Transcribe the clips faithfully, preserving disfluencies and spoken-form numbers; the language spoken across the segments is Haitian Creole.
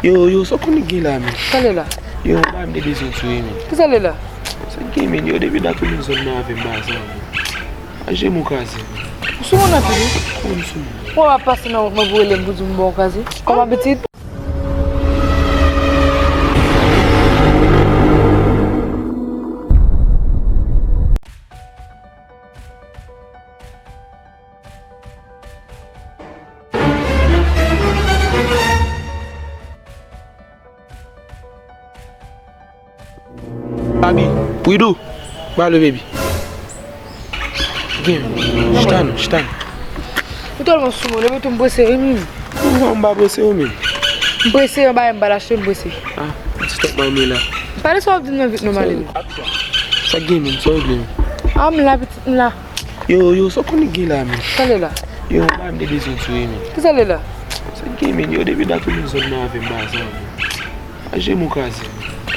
Yo, yo, sa w konnen gen la, men? Sa l ye la? Yo, m pa m te bezwen tou, men. Ki sa l ye la? Sa gen, men, yo, depi dat ou menm zòn nan avè m, ba sa, men. A je m ou kraze. Ou sou moun anpil, wi. Kòman m sou moun? Ou ap pase nan wout mwen pou rele m pou di m ba w kraze. Kòm abitid. Babi, Pridou, ba le baby. Gen, chita non, chita non. Ou tèlman sou mwen, depi tou m prese, wi, menm. Kouman m pa prese ou menm? M prese, yon bagay m pa l achte, m prese. Ah, ti tòt mwen la. Pale sa w ap di m nan vit non, male. Sa gen menm, sa w vle menm? Ah, m la, pitit, m la. Yo, yo, sa w konnen gen la, men? Sa l ye la? Yo, m pa m te bezwen tou, men. Ki sa l ye la? Sa gen, men, yo, depi dat ou menm zòn nan avè m, ba sa, men. A je m ou kraze.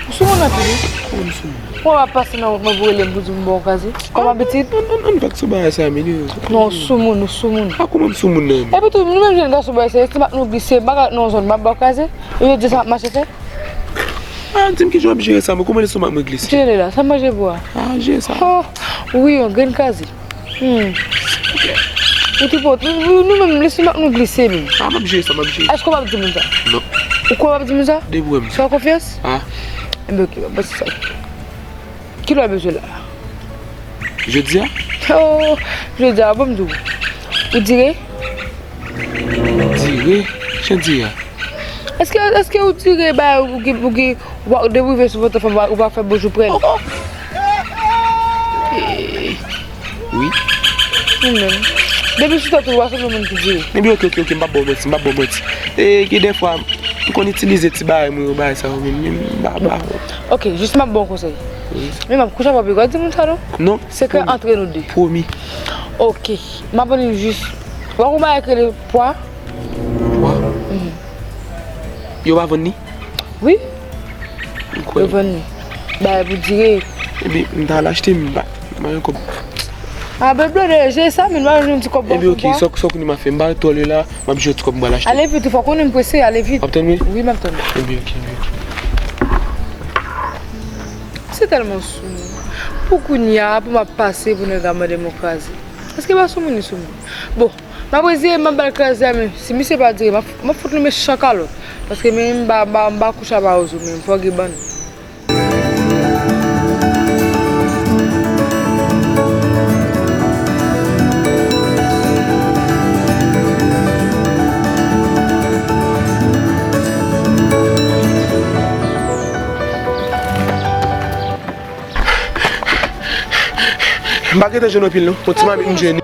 Ou sou moun anpil, wi. Kòman m sou moun? Ou ap pase nan wout mwen pou rele m pou di m ba w kraze. Kòm abitid. Ann, ann, ann, ann pa t sou bagay sa, men, yo. Non, ou sou moun, ou sou moun. A kòman m sou moun nan, men? Epi tou, nou menm jèn gason, bagay sa, si m ak nou glise, m pa ka nan yon zòn, m ap ba w kraze. Ou yo di sa m ap mache fè? Ah, di m kijan w ap jere sa, mwen, kòman lestomak mwen glise? Jere la, sa manje pou a. Ah, jere sa. Oh, wi, yon grenn kraze. Hmm. Ou tou pot, nou, nou, nou menm, lestomak nou glise, menm. Ah, m ap jere sa, m ap jere. Èske w p ap di moun sa? Non. Ou kwè w p ap di moun sa? Depi w wè m. Fè w konfyans? Ah. Enben, oke, m ap pase sa. Kilè w bezwen la? Jodi a? Oh, jodi a, bon, m di w. Ou dire? Dire? Jan dire a? Èske, èske ou dire ba ou ki, ou ki, ou pa, depi w rive sou foto fanm, ou pa, ou pa fè bonjou prè l? Oh, oh. Eh, wi. Ou menm. Depi sou tèt ou, ou pa sanble moun ki dire. Ebyen, oke, oke, oke, m p ap ba w manti, m p ap ba w manti. E, gen dèfwa, m konn itilize ti bagay mwen yo, bagay sa yo, men, men, m pa, m pa. Oke, jis m ap ba w konsèy. Wi. Men m ap kouche avè w, pa di moun sa, non? Non. Sekrè antre nou de. Pwomi. Oke. M ap vann li jis. Ou pa konn bagay ki rele pwa? Pwa? Mhm. Yo pa vann li? Wi. M kwè. Yo vann li. Bagay pou dire. Ebyen, m ta al achte, m pa, m pa gen kòb. A, bèl blode, jere sa, men m pa jwenn ti kòb. Ebyen, oke, sa, sa w konnen m ap fè, m pa twò lè la, m ap jwenn ti kòb, m pral achte. Ale vit, fò w konnen m prese, ale vit. W ap tann mwen? Wi, m ap tann ou. Ebyen, oke, ebyen, oke. Se tèlman sou moun. Pou kounye a, pou m ap pase, pou nèg la mande m yon kraze. Èske pa sou moun li sou moun? Bon, m ap reziye m, m ap ba l kraze a, men si misye pa dire, m ap, m ap fout li mechan kalòt. Paske men m pa, m pa, m pa kouche a mawozo, men fò gen bann. M pa gentan jwenn anpil non. Yon ti mamit m jwenn.